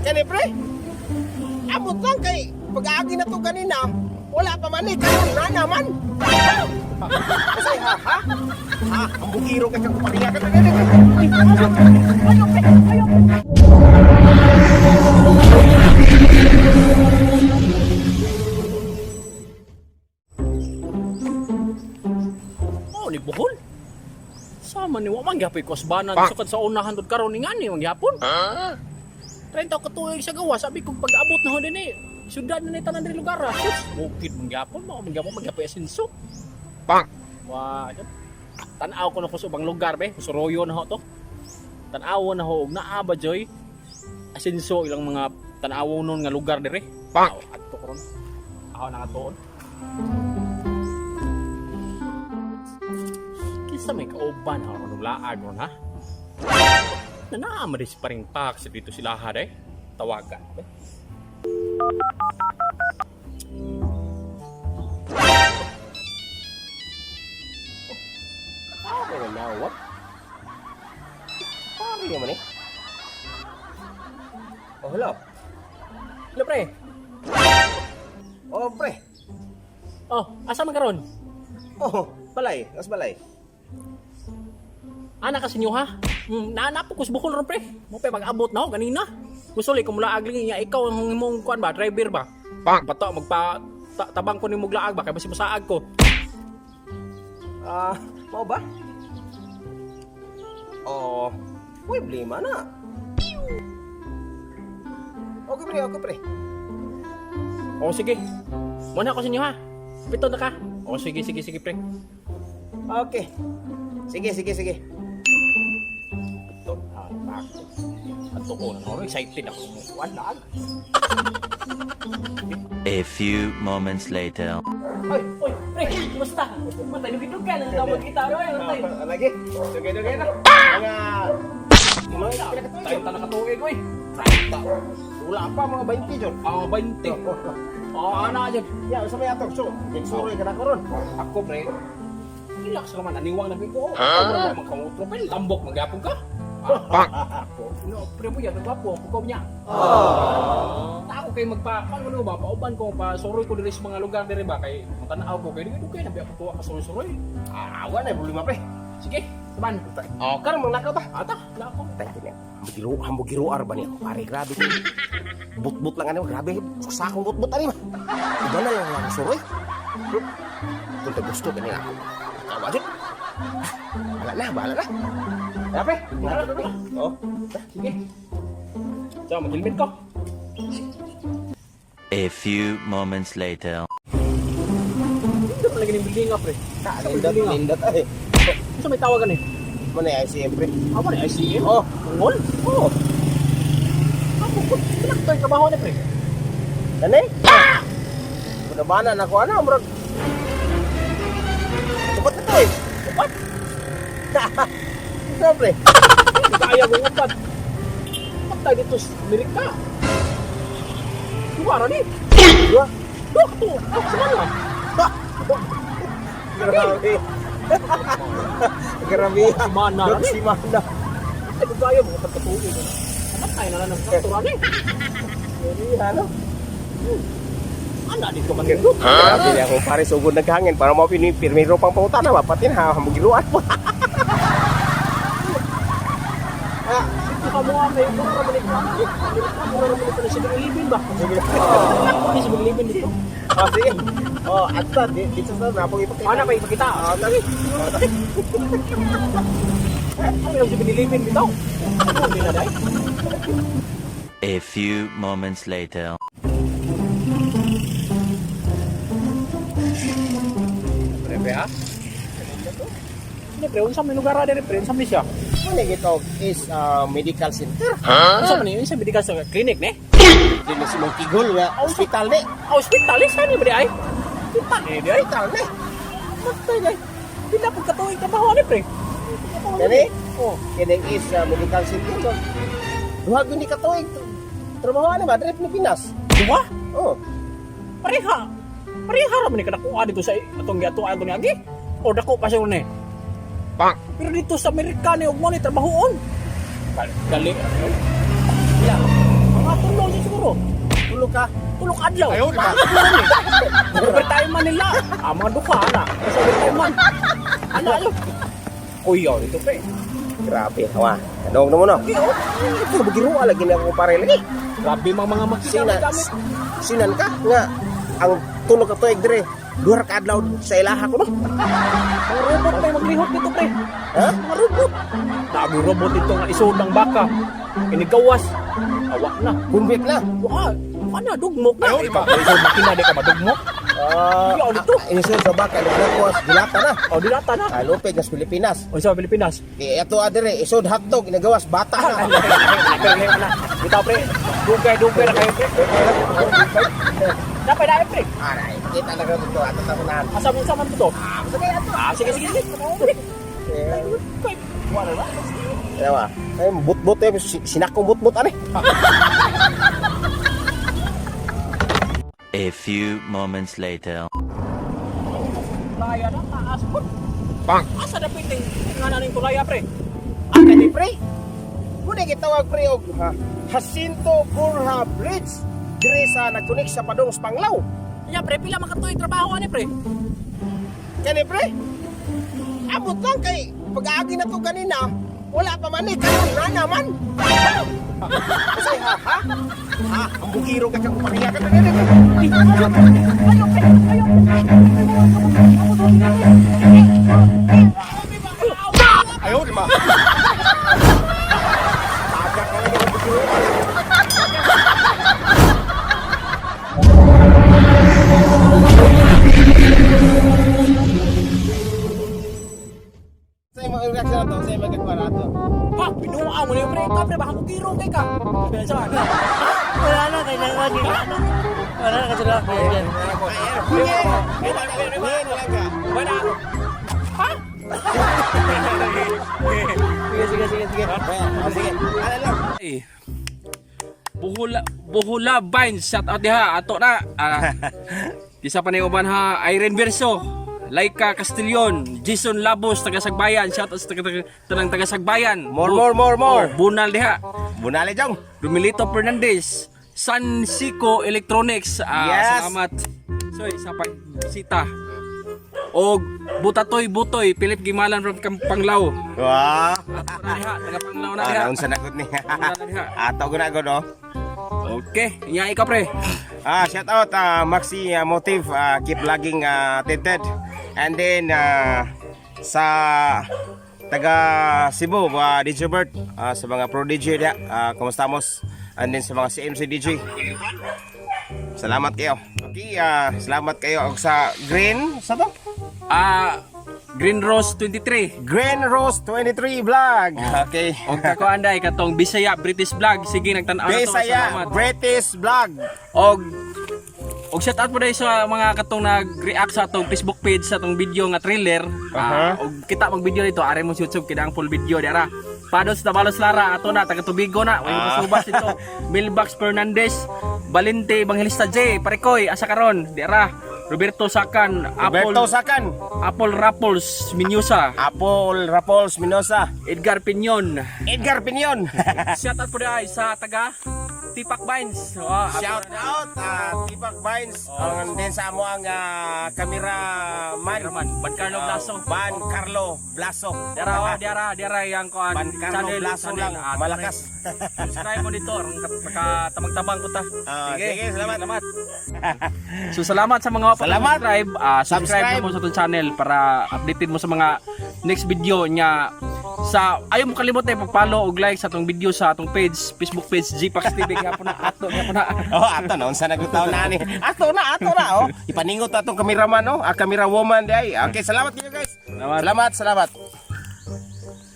Kani pre. Amot lang kay pag-aagi na to ganina, wala pa man eh, karon na naman. Kasi ha ha? Ha, ang bugiro kay kang pariya ka. Ayaw, pre. Ayaw, pre. Oh, ni Bohol. Sama ni wa man gyapon kusbanan sukad sa unahan dud karon ni ngani man gyapon. Ha? 30 ka tuig sa gawa, sabi kong pag-abot na ho din eh. Syudad na ni tanan diri lugar. Ah. Sus, bukid man gyapon, mao man gyapon magyapon asinso. Bang. Wa, tan-aw ko na ko sa ubang lugar be, suroyo na ho to. Tan-aw na ho og naa ba joy? Asinso ilang mga tan-aw nun nga lugar dire. Bang. Aw, adto ko ron. Ako na nga tuon. Kinsa may kauban ha ron laag ron ha? Na naa pa rin pak sa dito sila ha day. Tawagan. Be. Pare na nawag. Pare naman eh. Oh, hello. Hello pre. Oh, pre. Oh, asa man karon? Oh, balay. As balay. Ana ka sinyo ha? Naa po kus Bohol ron pre. Mo pa pag-abot na ho ganina. Gusto ko mula agling niya ikaw ang imong kuan ba driver ba? Bang. Bato magpa tabang ko nimo laag ba kay basi masaag ko. Ah, mao ba? Oh, uy, problema na. Okay, pre, okay, pre. O sige. Muna ako sa inyo ha. Pito na ka. O sige sige sige pre. Okay. Sige, sige, sige. Ito, ah, bakit? Ato ko na no, excited ako mo kuan laag. A few moments later. Oy, oy, pre, kumusta? Matay dugid ka nang tawag kita ro, ay matay. Ah, lagi. Sige, sige na. Mga mga pila ka tuig. Tayo ta nakatuig oy. Wala pa mga 20 jud. Ah, 20. Oh, ana jud. Ya, sa may atog so. Nagsuroy ka na karon. Ako pre. Relax naman aniwang na ko. Huh? Magkamutro pre, lambok magyapon ka. Ako. No, pre mo yan, nagwapo, pukaw niya. Ako kay magpa, paano ba, pauban ko, pa suroy ko diri sa mga lugar diri ba, kay matanaw ko, kay dili kay nabi ako tuwa ka suroy-suroy. Ah, wala na problema pre. Sige, saban. Oh, karon mang nakaw ta. Ata, na ako. Thank you. Hambugiru, hambugiruar ba niya? Pare, grabe. But-but lang ano, grabe. Sa akong but-but ani ba. Iba na lang lang suroy. Kung ta gusto kanina ako. Tawa jud. Bahala na, bahala na. Tara, pre. Tara, pre. Oh. Sige. So, mag-helmet ko. A few moments later. Hindi pa lagi ng building up, pre. Nindot, nindot ay. Ano may tawagan eh? Mo na ICM pre. Ako na, ICM? Oh. Tungol? Oh. Ako, pinakto yung trabaho ni, pre. Dani? Bunabana na ko ano, murag. Upat na to eh. Upat? Ito pre. Kaya mo upat. Upat tayo dito sa Amerika. Duwara ni. Dua. Duwa ka to. Duwa ka sa mana. Grabe. Grabe. Simana Dog ni. simana. Ay, kaya mo upat katuig. Anak tayo na lang ng traktora ni. Grabe, ano? Ana dito man dito. Grabe niya akong pare sugod naghangin para mo pinirmiro pang pangutan na mapatin ha hamugiruan po. Ah, dito ka mo kay mura man ko. Mura man ko na sa 7-Eleven ba? Sige. Ano sa 7-Eleven dito? Oh, sige. Oh, atta dito sa napong ipakita. Ana pa ipakita. Ah, lagi. Oh, lagi. Ano yung 7-Eleven bitaw? Ano din na dai? A few moments later. Pre, ha? Hindi pre, unsa may lugar ra diri pre, unsa may siya? Ano ito is medical center. Unsa man ni? Unsa medical sa clinic ne? Dili si Mong Kigol nga hospital ni. Ah, hospital eh, saan ni ba di ay? Hospital ni di ay. Hospital ni. Matay ay. Pila pud katuig trabaho ni pre. Kani? Oh, Kini is medical center. Duha gyud ni katuig. Trabaho ani ba dire Pilipinas? duha? Oh. Pareha. Pareha ra man ni kadakuha dito sa atong giatuan ato ni agi. O dako pa siya ni. Bang. Pero dito sa Amerika ni og mo ni trabahoon. Gali. Ya. Ang atong ka. 3 ka adlaw. Ayaw, di ba? Overtime man nila. Ah, mga duka na. Kasi overtime man. Ano, ano? Kuya, dito pre. Grabe, hawa. Tanong na mo no. Ito bugiroa lagi na ako pare lagi. Grabe mga mga makina Sina, gamit. sinan ka nga ang 3 ka tuig dire. 2 ka adlaw sa ilaha ko no. Mga robot pa yung maglihok dito pre. Ha? Mga robot. Dami robot dito nga isod ng baka. Inigawas. Awa na. Kumbit na. Wa, wa na dugmok na. Ayaw, di ba? Isod makina di ka madugmok. Ah, Kuya, dito. Inisod sa baka naglawas dilata na. O dilata na. Ah, lupig nas Pilipinas. O sa Pilipinas. Eh, ato adere isod hotdog inagawas bata na. Dito pre. Dugay-dugay na kayo pre. Dapat na pre. Aray, kita na dito ato sa unahan. Asa mo sa man to? Sige ato. Ah, sige sige sige. Eh, Wala na. Ewa. Ay, but-but eh. Sinakong but-but ani. A few moments later. Tulaya na taas po. Bang. Asa na piting nga na ning tulaya pre? Ang kani pre. Muna gitawag pre og ha, Jacinto Borja Bridge dire sa nagkunik sa Padong sa Panglao. Ya pre, pila man katuig trabaho ani pre? Kani pre. Abot lang kay pag-aagi na to ganina, wala pa man eh karon na naman. Kasi ha ha? Ha, ang bugiro ka kang pariya ka na. Ayaw, di ba? Taga ka lang ng bugiro. Sa imong reaction na to, sa imong gagawin na to. Pa, pinuha mo na yung pre. Ikaw pre, baka mugiro kay ka. Sa Wala na, kailangan nila. Wala na kasi lang. Wala. Ha? Sige, sige, sige, sige. Sige. Ano lang? Ay. Buhula Buhula Vines shout out diha ato na. Ah, isa pa ni uban ha Irene Verso, Laika Castillon, Jason Labos taga Sagbayan, shout out sa taga, taga, tanang taga Sagbayan. More, more, more, more. Oh, Bunal diha. Bunali jong. Rumilito Fernandez, San Sico Electronics. Ah, Yes. Salamat. Soy sa pagbisita. Og Butatoy Butoy, Philip Gimalan from Panglao. Wah. Ato na diha, taga Panglao na diha. Ah, naunsa na gud ni. Naunsa na diha. Ato gud na gud oh. Okay, nya ikaw pre. Ah, shout out Maxi Motive, keep vlogging tinted. And then sa taga Cebu, DJ Bert, sa mga pro DJ diha, kumusta mos? And then sa mga CMC DJ. Salamat kayo. Okay, salamat kayo og sa Green, sa to? Ah, Green Rose 23. Green Rose 23 Vlog. Okay. Og kako anday katong Bisaya British Vlog. Sige nagtan-aw na to. Bisaya Salamat. British Vlog. Og og shout out po dahil sa mga katong nag-react sa atong Facebook page sa atong video nga trailer. Ah, og kita mag video dito are mo sa YouTube kida ang full video dira. Pados Tabalos Lara ato na taga Tubigo na way masubas dito. Milbax Fernandez, Valente Evangelista J, Parekoy asa karon dira. Roberto Sakan, Apple Roberto Sakan, Apple Rapples Minyusa, Apple Rapols Minosa, Edgar Piñon. Edgar Pinion. Shout out po dahil sa taga Tipak Vines. Oh, Shout out Tipak Vines. Ang din sa amo ang cameraman Cameraman, Ban Carlo Blaso. Ban Carlo Blaso. Dara oh, dara dara yang kuan Ban Carlo Blaso lang, Ah, malakas. Subscribe mo dito aron makatamang-tamang ko ta. Ah, sige, salamat. So salamat sa mga Salamat. subscribe. Ah, subscribe, Subscribe. na mo sa itong channel para updated mo sa mga next video niya sa ayaw mo kalimot na ipag-follow og like sa atong video sa atong page Facebook page Gpax TV gyapon na ato gyapon na. Oh, ato na unsa nagutaw na ani. Ato na, ato na oh. Ipaningot atong cameraman oh, ah, camera woman di ay. Okay, salamat kayo guys. Salamat. Salamat, salamat.